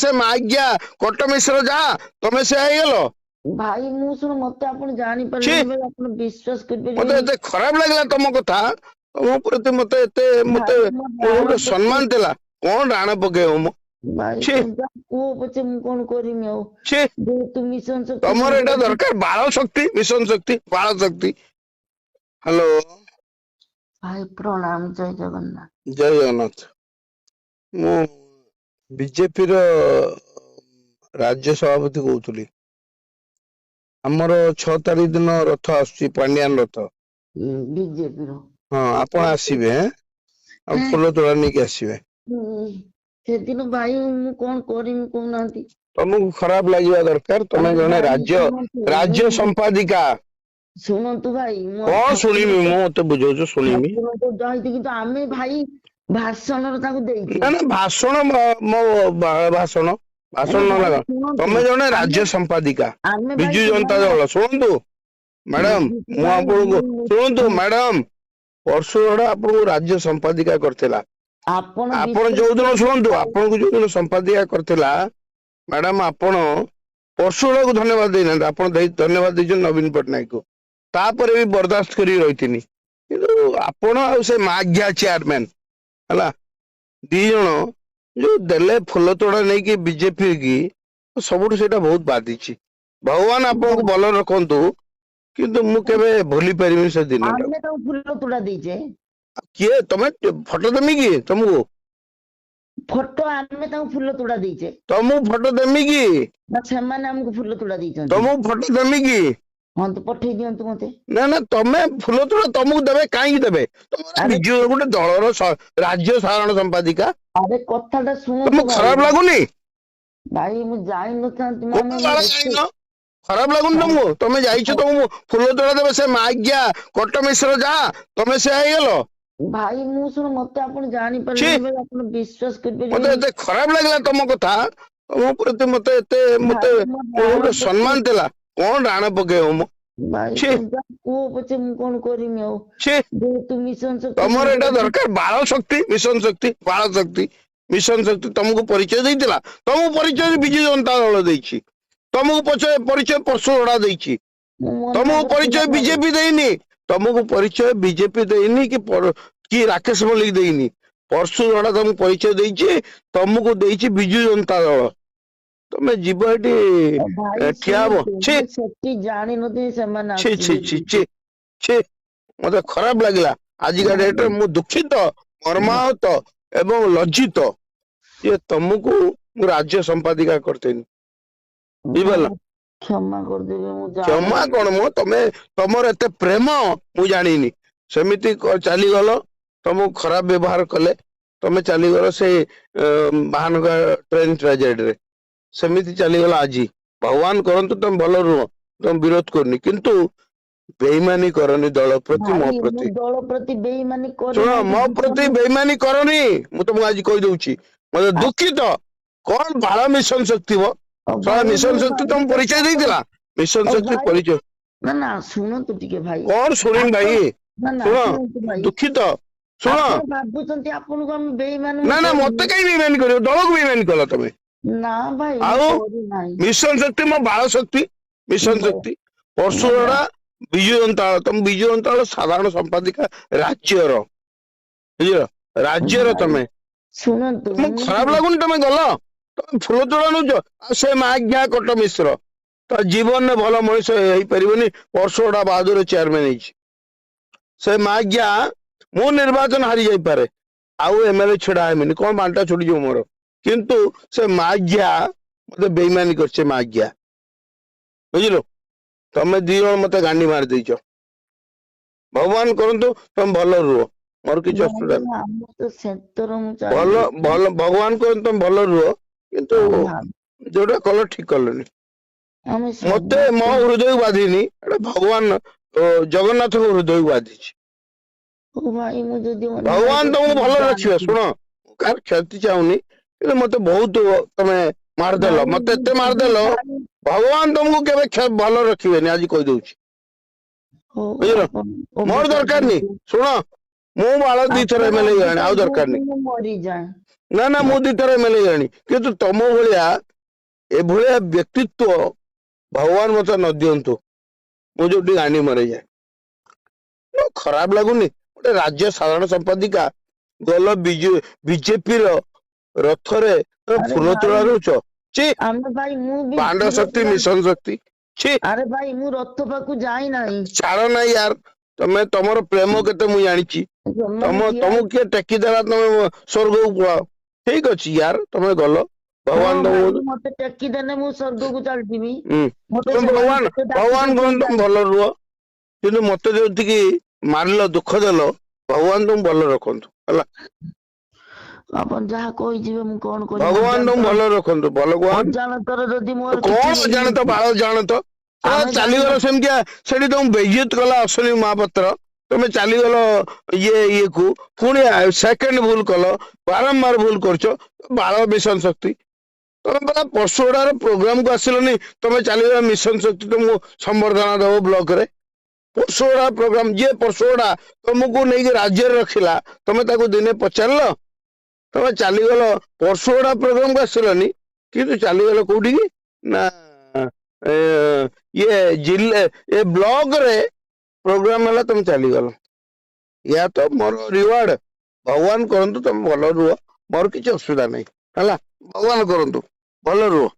ସେ ମାଜ୍ଞା କଟ ମିଶ୍ର ଯା, ତମେ ସେ ହେଇଗଲ। ଭାଇ, ମୁଁ ଶୁଣ, ମତେ ଆପଣ ଛି। ଜାଣିପାରିଲେନି ଭାଇ, ଆପଣ ବିଶ୍ୱାସ ମତେ କରିପାରିବେନି। ଏତେ ଖରାପ ଲାଗିଲା ତମ କଥା, ତମ ପ୍ରତି ମତେ ଏତେ ମତେ ଭାଇ, ମୋ ମୋର ଡାହାଣ ଗୋଟେ ସମ୍ମାନ ଥିଲା। କଣ ଡାଣ ପକେଇବ ମୁଁ? ଭାଇ, ଛି। ତମେ ଯାହା କୁହ ପଛେ, ମୁଁ କଣ କରିମି ଆଉ? ଛି। ଯେହେତୁ ମିଶନ ଶକ୍ତି ତମର ଏଇଟା ଦରକାର, ବାଳ ଶକ୍ତି, ମିଶନ ଶକ୍ତି, ବାଳ ଶକ୍ତି। ହ୍ୟାଲୋ। ଭାଇ, ପ୍ରଣାମ, ଜୟ ଜଗନ୍ନାଥ। ଜୟ ଜଗନ୍ନାଥ। ମୁଁ ବିଜେପିର ରାଜ୍ୟ ସଭାପତି କହୁଥିଲି। ଆମର 6 ତାରିଖ ଦିନ ରଥ ଆସୁଛି, ପାଣ୍ଡିଆନ ରଥ। ବିଜେପିର? ହଁ, ଆପଣ ଆସିବେ ଏଁ? ଆଉ ଫୁଲ ତୋଳା ନେଇକି ଆସିବେ। ସେଦିନ ଭାଇ, ମୁଁ କଣ କରିମି କହୁନାହାନ୍ତି? ତମକୁ ଖରାପ ଲାଗିବା ଦରକାର। ତମେ ଆରେ ଜଣେ ଭାଇ, ରାଜ୍ୟ ଶୁଣନ୍ତୁ, ରାଜ୍ୟ ସମ୍ପାଦିକା। ଶୁଣନ୍ତୁ ଭାଇ, ମୁଁ କଣ ଶୁଣିବି ମୁଁ? ମତେ ବୁଝଉଛୁ ଶୁଣିବି? ଠାକୁରଙ୍କ ଦହିଛି, କିନ୍ତୁ ଆମେ ଭାଇ ଭାଷଣରେ ତାକୁ ଦେଇଛୁ। ନା ନା, ଭାଷଣ ମୋ ଭାଷଣ ଭାଷଣ ଭାଇ, ନ ଲାଗ। ଶୁଣନ୍ତୁ, ତମେ ଜଣେ ରାଜ୍ୟ ସମ୍ପାଦିକା ଆମେ ଭାଇ ବିଜୁ ଜନତା ସେମାନେ ଦଳ। ଶୁଣନ୍ତୁ ମ୍ୟାଡାମ, ମୁଁ ଭାଇ, ଆପଣଙ୍କୁ ଶୁଣନ୍ତୁ ମ୍ୟାଡାମ, ପରଶୁରଡା ଆପଣଙ୍କୁ ରାଜ୍ୟ ସମ୍ପାଦିକା କରିଥିଲା। ଆପଣ ଆପଣ ବିଶ୍ୱାସ ଯୋଉଦିନ ଶୁଣନ୍ତୁ, ଭାଇ, ଆପଣଙ୍କୁ ଯୋଉଦିନ ସମ୍ପାଦିକା କରିଥିଲା ମ୍ୟାଡାମ, ଆପଣ ପରଶୁରାକୁ ଧନ୍ୟବାଦ ଦେଇନାହାନ୍ତି। ଆପଣ ଧନ୍ୟବାଦ ଦେଇଛନ୍ତି ନବୀନ ପଟ୍ଟନାୟକକୁ। ତାପରେ ବି ବରଦାସ୍ତ କରି ରହିଥିନି। କିନ୍ତୁ ଆପଣ ଆଉ ସେ ମାଘିଆ ଚେୟାରମ୍ୟାନ ହେଲା, ଦି ଜଣ ଯୋଉ ଦେଲେ ଫୁଲ ତୋଡ଼ା ନେଇକି ବିଜେପି କି, ସବୁଠୁ ସେଇଟା ବହୁତ ବାଧିଛି। ଭଗବାନ ଆପଣଙ୍କୁ ଭଲ ରଖନ୍ତୁ, କିନ୍ତୁ ମୁଁ କେବେ ଭୁଲି ପାରିବିନି ସେ ଦିନଟା। ଆମେ ତାକୁ ଫୁଲ ତୋଡ଼ା ଦେଇଛେ। କିଏ ତମେ? ଫଟୋ ଦେମି କି ତମକୁ? ଫଟୋ, ଆମେ ତାଙ୍କୁ ଫୁଲ ତୋଡ଼ା ଦେଇଛେ। ତମକୁ ଫଟୋ ଦେମି କି? ନା, ସେମାନେ ଆମକୁ ଫୁଲ ତୋଡ଼ା ଦେଇଛନ୍ତି। ତମକୁ ଫଟୋ ଦେମି କି? ହଁ ତ, ପଠେଇ ଦିଅନ୍ତୁ ମତେ। ନା ନା, ତମେ ଫୁଲ ତୋଡ଼ା ତମକୁ ଦେବେ, କାହିଁକି ଦେବେ? ତମର ଆରେ ବିଜୁ ଗୋଟେ ଦଳର ରାଜ୍ୟ ସାଧାରଣ ସମ୍ପାଦିକା। ଆରେ, କଥାଟା ଶୁଣନ୍ତୁ ତମକୁ ଭାଇ। ଖରାପ ଲାଗୁନି? ଭାଇ, ମୁଁ ଯାଇନଥାନ୍ତି। କୋଉ ମାନେ ବାଳ ଯାଇନ? ଖରାପ ଲାଗୁନି ତମକୁ? ତମେ ଯାଇଛ, ତମକୁ ଫୁଲ ତୋଡ଼ା ଦେବେ। ସେ ମାଜ୍ଞା କଟ ମିଶ୍ର ଯା, ତମେ ସେ ହେଇଗଲ। ଭାଇ, ମୁଁ ଶୁଣ, ମତେ ଆପଣ ଜାଣିପାରିଲେନି ଭାଇ, ଆପଣ ବିଶ୍ୱାସ ମତେ କରିପାରିବେନି। ଏତେ ଖରାପ ଲାଗିଲା ତମ କଥା, ତମ ପ୍ରତି ମତେ ଏତେ ମତେ ଭାଇ, ମୋ ମୋର ଡାହାଣ ଗୋଟେ ସମ୍ମାନ ଥିଲା। କଣ ଡାଣ ପକେଇବ ମୁଁ? ଭାଇ, ଛି। ତମେ ଯାହା କୁହ ପଛେ, ମୁଁ କଣ କରିମି ଆଉ? ଛି। ଯେହେତୁ ମିଶନ ଶକ୍ତି ତମର ଏଇଟା ଦରକାର, ବାଳ ଶକ୍ତି, ମିଶନ ଶକ୍ତି, ବାଳ ଶକ୍ତି, ମିଶନ ଶକ୍ତି ତମକୁ ପରିଚୟ ଦେଇଥିଲା? ତମକୁ ପରିଚୟ ବିଜୁ ଜନତା ଦଳ ଦେଇଛି। ତମକୁ ପରିଚୟ ପରଶୁରଡା ଦେଇଛି। ମୁଁ ମନା ତମକୁ କରୁଛି ପରିଚୟ ଭାଇ। ବିଜେପି ଦେଇନି। ତମକୁ ପରିଚୟ ବିଜେପି ଦେଇନି କି କି ରାକେଶ ମଲ୍ଲିକ ଦେଇନି। ପରଶୁରଡା ତମକୁ ପରିଚୟ ଦେଇଛି, ତମକୁ ଦେଇଛି ବିଜୁ ଜନତା ଦଳ। ତମେ ଯିବ ଏଠି ଭାଇ, ଠିଆ ହବ? ଶୁଣନ୍ତୁ, ଛି। ମୁଁ ସେଠି ଜାଣିନଥିଲି ସେମାନେ ଛି ଛି ଆସିବେ ଛି ବୋଲି। ଛି ଛି, ମତେ ଖରାପ ଲାଗିଲା। ଆଜିକା ଡେଟରେ ମୁଁ ଦୁଃଖିତ, ମର୍ମାହତ ଏବଂ ଲଜ୍ଜିତ ଯେ ତମକୁ ମୁଁ ରାଜ୍ୟ ସମ୍ପାଦିକା କରିଥିଲି, ବୁଝିପାରିଲ? ଭାଇ, କ୍ଷମା କରିଦେବେ, ମୁଁ କ୍ଷମା ଜାଣିନି। କଣ ମ? ତମେ, ତମର ଏତେ ପ୍ରେମ ମୁଁ ଜାଣିନି। ସେମିତି ଚାଲିଗଲ, ତମକୁ ଖରାପ ବ୍ୟବହାର କଲେ, ତମେ ଚାଲିଗଲ ସେ ବାହାନଗା ଟ୍ରେନ ଟ୍ରାଜେଡିରେ, ସେମିତି ଚାଲିଗଲ ଆଜି। ଭଗବାନ କରନ୍ତୁ ତମେ ଭଲ ରୁହ, ତମେ ବିରୋଧ କରୁନି, କିନ୍ତୁ ବେଇମାନି କରନି ଦଳ ପ୍ରତି, ମୋ ଭାଇ, ମୁଁ ପ୍ରତି। ଦଳ ପ୍ରତି ବେଇମାନି ଶୁଣ, କରିନାହିଁ। ମୋ ପ୍ରତି ବେଇମାନି କରନି, ମୁଁ ତମକୁ ଆଜି କହିଦଉଛି। ମତେ ଦୁଃଖିତ। କଣ ବାଳ ମିଶନ ଶକ୍ତି ଥିବ ଶଳା? ଭାଇ, ମିଶନ ମୁଁ ଶକ୍ତି ତମକୁ ପରିଚୟ ଦେଇଥିଲା? ମିଶନ ଆଉ ଶକ୍ତି ଭାଇ, ପରିଚୟ ନା ନା, ଶୁଣନ୍ତୁ ଟିକେ ଭାଇ। କଣ ଶୁଣିବି ଭାଇ? ନା ନା, ଶୁଣ, ଶୁଣନ୍ତୁ ଭାଇ। ଦୁଃଖିତ, ଶୁଣ। ଆପଣ ଭାବୁଛନ୍ତି ଆପଣଙ୍କୁ ଆମେ ବେଇମାନ? ନା ନା, ମତେ କାହିଁ ବେଇମାନି କରିବ? ଦଳକୁ ବେଇମାନି କଲ ତମେ। ନା ଭାଇ, ମୁଁ ଆଉ କରିନାହିଁ। ମିଶନ ଶକ୍ତି ମୋ ବାଳ ଶକ୍ତି, ମିଶନ ଶକ୍ତି, ପରଶୁରଡା, ବିଜୁ ଜନତା ଦଳ। ତମ ବିଜୁ ଜନତା ଦଳ ସାଧାରଣ ସମ୍ପାଦିକା ରାଜ୍ୟର, ବୁଝିଲ? ରାଜ୍ୟର ଭାଇ, ତମେ ଶୁଣନ୍ତୁ, ତମକୁ ମୁଁ ଖରାପ ଲାଗୁନି? ତମେ ଗଲ, ତମେ ଫୁଲ ତୋଳା ନଉଛ। ଆଉ ସେ ମାଜ୍ଞା କଟ ମିଶ୍ର ତା ଜୀବନରେ ଭଲ ମଣିଷ ହେଇପାରିବନି। ପରଶୁରଡା ବାହାଦୁର ଚେୟାରମ୍ୟାନ ହେଇଛି ସେ ମାଜ୍ଞା। ମୁଁ ନିର୍ବାଚନ ହାରି ଯାଇପାରେ, ଆଉ ଏମଏଲଏ ଛିଡା ହେମିନି, କଣ ବାଣ୍ଟା ଛୁଟିଯିବ ମୋର, କିନ୍ତୁ ସେ ମାଜ୍ଞା ମତେ ବେଇମାନି କରିছে ମାଜ୍ଞା, ବୁଝିଲୁ? ତମେ ଦି ଜଣ ମତେ ଗାଣ୍ଡି ମାରି ଦେଇଛ। ଭଗବାନ କରନ୍ତୁ ତମେ ଭଲ ରୁହ, ମୋର କିଛି ଅସୁବିଧା ଭାଇ, ନାହିଁ। ଆମ ତ ସେତର ମୁଁ ଭଲ ଚାଲି ଭଲ, ଭଗବାନ କରନ୍ତୁ ତମେ ଭଲ ରୁହ, କିନ୍ତୁ ଯୋଉଟା କଲ ଠିକ କଲନି। ଆମେ ମତେ ମୋ ସମସ୍ତେ ହୃଦୟକୁ ବାଧିନି, ଏଟା ଭଗବାନ ଜଗନ୍ନାଥଙ୍କ ହୃଦୟକୁ ବାଧିଛି। ହଉ ଭାଇ, ମୁଁ ଯଦି ଅନ୍ୟାୟ ଭଗବାନ ତମକୁ କରିଥିବି ଭଲ ରଖିବେ। ଜାଣିଛି। ଶୁଣ, ମୁଁ କାହାର କ୍ଷତି ଚାହୁଁନି, କିନ୍ତୁ ମତେ ବହୁତ ତମେ ମାରିଦେଲ। ଭାଇ, ମତେ ମୁଁ ଏତେ ଯଦି ମାରିଦେଲ, ଭାଇ ଭଗବାନ ତମକୁ କେବେ ଭଲ ରଖିବେନି, ଆଜି କହିଦଉଛି। ହଉ, ବୁଝିଲ? ଆପଣ ମୋର ଅବିକା ଦରକାର ନି। ଯୋଉଠି ଶୁଣ, ମୁଁ ବାଳ ଦିଥର ଆପଣ ଏମଏଲଏ ହେଇଗଲାଣି, ଅବିକା ଆଉ ଦରକାର ଯୋଉଠି ନି। ମୁଁ ମରିଯାଏ। ନା ନା, ମୁଁ 2 ଥର ଏମଏଲଏ ହେଇଗଲାଣି, କିନ୍ତୁ ତମ ଭଳିଆ ଏଭଳିଆ ବ୍ୟକ୍ତିତ୍ୱ ଭଗବାନ ମତେ ନ ଦିଅନ୍ତୁ। ମୁଁ ଯୋଉଠି ଗାଣ୍ଡି ମରେଇଯାଏ। ଖରାପ ଲାଗୁନି? ଗୋଟେ ରାଜ୍ୟ ସାଧାରଣ ସମ୍ପାଦିକା ଗଲ ବିଜୁ ବିଜେପି ର ରଥରେ ତମେ ଆରେ ଫୁଲ ଭାଇ, ତୋଳା ଦଉଛ। ଛି। ଆମେ ଭାଇ, ମୁଁ ବି ବାଣ୍ଡ ଫୁଲ ଶକ୍ତି, ତୋଳା ମିଶନ ଶକ୍ତି, ଛି। ଆରେ ଭାଇ, ମୁଁ ରଥ ପାଖକୁ ଯାଇନାହିଁ। ଛାଡ ନା ୟାର, ତମେ ତମର ପ୍ରେମ କେତେ ମୁଁ ଜାଣିଛି। ସେମାନେ ତମ ଠିଆ ତମକୁ କିଏ ଟେକିଦେଲା, ତମେ ସ୍ୱର୍ଗକୁ ପଳାଅ। ଠିକ ଅଛି ୟାର, ତମେ ଗଲ। ହଁ ଭଗବାନ ଭାଇ, ତମକୁ ମତେ ଟେକିଦେଲେ ମୁଁ ସ୍ୱର୍ଗକୁ ଚାଲିଯିବି। ହୁଁ ମତେ ତମେ ସେମାନେ ଭଗବାନ କେତେ ଭଗବାନ ଡାକୁଛନ୍ତି କରନ୍ତୁ ତମେ ଭଲ ରୁହ, କିନ୍ତୁ ମତେ ଯେତିକି ମାରିଲ, ଦୁଃଖ ଦେଲ, ଭଗବାନ ତମକୁ ଭଲ ରଖନ୍ତୁ, ହେଲା? ଆପଣ ଯାହା କହିଯିବେ, ମୁଁ କଣ କରିବି? ଭଗବାନ ତମକୁ ଅଜାଣତରେ ଭଲ ରଖନ୍ତୁ, ଭଗବାନ। ଅଜାଣତରେ ଯଦି ମୋର କଣ କିଛି ଅଜାଣତ? ହେଇଯାଇଛି ବାଳ ଜାଣତ। ଆମେ ଚାଲିଗଲ ଜାଣିନୁ। ସେମିତିଆ, ସେଠି ତମକୁ ବେଇଜ୍ଜତ କଲା ଅଶ୍ୱିନୀ ମହାପାତ୍ର, ତମେ ଚାଲିଗଲ ଇଏ ଇଏକୁ। ପୁଣି ସେକେଣ୍ଡ ଭୁଲ କଲ, ବାରମ୍ବାର ଭୁଲ କରୁଛ। ବାଳ ମିଶନ ଶକ୍ତି, ତମେ ପରା ପର୍ଶୁଗଡାର ପ୍ରୋଗ୍ରାମକୁ ଆସିଲନି। ତମେ ଚାଲିଗଲ ମିଶନ ଶକ୍ତି ତମକୁ ସମ୍ବର୍ଦ୍ଧନା ଦବ ବ୍ଲକରେ। ପର୍ଶୁଗଡା ପ୍ରୋଗ୍ରାମ, ଯିଏ ପର୍ଶୁଗଡା ତମକୁ ନେଇକି ରାଜ୍ୟରେ ରଖିଲା, ତମେ ତାକୁ ଦିନେ ପଚାରିଲ? ତମେ ଚାଲିଗଲ, ପର୍ଶୁଗଡା ପ୍ରୋଗ୍ରାମକୁ ଆସିଲନି, କିନ୍ତୁ ଚାଲିଗଲ କୋଉଠିକି ନା ଇଏ ଜିଲ୍ଲା ଏ ବ୍ଲକରେ ପ୍ରୋଗ୍ରାମ ହେଲା, ତମେ ଚାଲିଗଲ। ୟା ତ ମୋର ରିୱାର୍ଡ। ଭଗବାନ କରନ୍ତୁ ତମେ ଭଲ ରୁହ, ମୋର କିଛି ଅସୁବିଧା ନାହିଁ, ହେଲା? ଭଗବାନ କରନ୍ତୁ ଭଲ ରୁହ,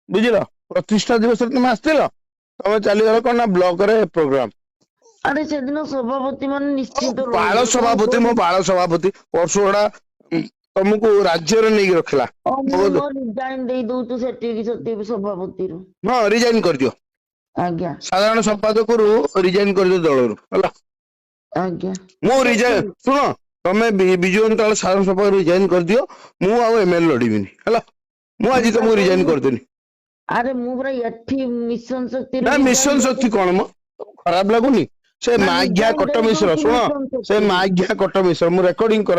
ବୁଝିଲ? ପ୍ରତିଷ୍ଠା ଦିବସରେ ତମେ ଆସିଥିଲ, ତମେ ଚାଲିଗଲ କଣ ନା ବ୍ଲକରେ ପ୍ରୋଗ୍ରାମ। ଆରେ, ସେଦିନ ସଭାପତି ମାନେ ନିଶ୍ଚିନ୍ତ ବାଳ ରହିବେ, କଣ ସଭାପତି ମୋ କରିବି? ବାଳ ସଭାପତି, ପର୍ଶୁଗଡା ତମକୁ ରାଜ୍ୟରେ ନେଇକି ରଖିଲା। ହଁ, ମୁଁ ମୋ ରିଜାଇନ ଦେଇ ଦଉଛୁ ସେଠିକି, ସେତିକି ସଭାପତିରୁ। ହଁ, ରିଜାଇନ କରିଦିଅ। ଆଜ୍ଞା। ସାଧାରଣ ସମ୍ପାଦକରୁ ରିଜାଇନ କରିଦିଅ ଦଳରୁ, ହେଲା? ଆଜ୍ଞା। ମୁଁ ରିଜାଇନ, ଶୁଣ, ତମେ ବିଜୁ ଜନତା ଦଳ ସାଧାରଣ ସମ୍ପାଦକ ରିଜାଇନ କରିଦିଅ। ମୁଁ ଆଉ ଏମଏଲଏ ଲଢିବିନି, ହେଲା? ମୁଁ ଆଜି ମୁଁ ପରା ତମକୁ ରିଜାଇନ କହିଲି। କରିଦେଲି। ଆରେ, ମୁଁ ପୁରା ଏଠି ମିଶନ ଶକ୍ତିରୁ ନା ରିଜାଇନ ମିଶନ ଦେଇ ଶକ୍ତି କଣ ମ? ଖରାପ ଲାଗୁନି? ସେ ନା, ମାଘିଆ ରିଜାଇନ କଟ ଦେଇ ମିଶ୍ର ଦଉଛି ଶୁଣ, ମିଶନ ସେ ଶକ୍ତିରୁ। ମାଘିଆ କଟ ମିଶ୍ର, ମୁଁ ରେକର୍ଡିଂ କର।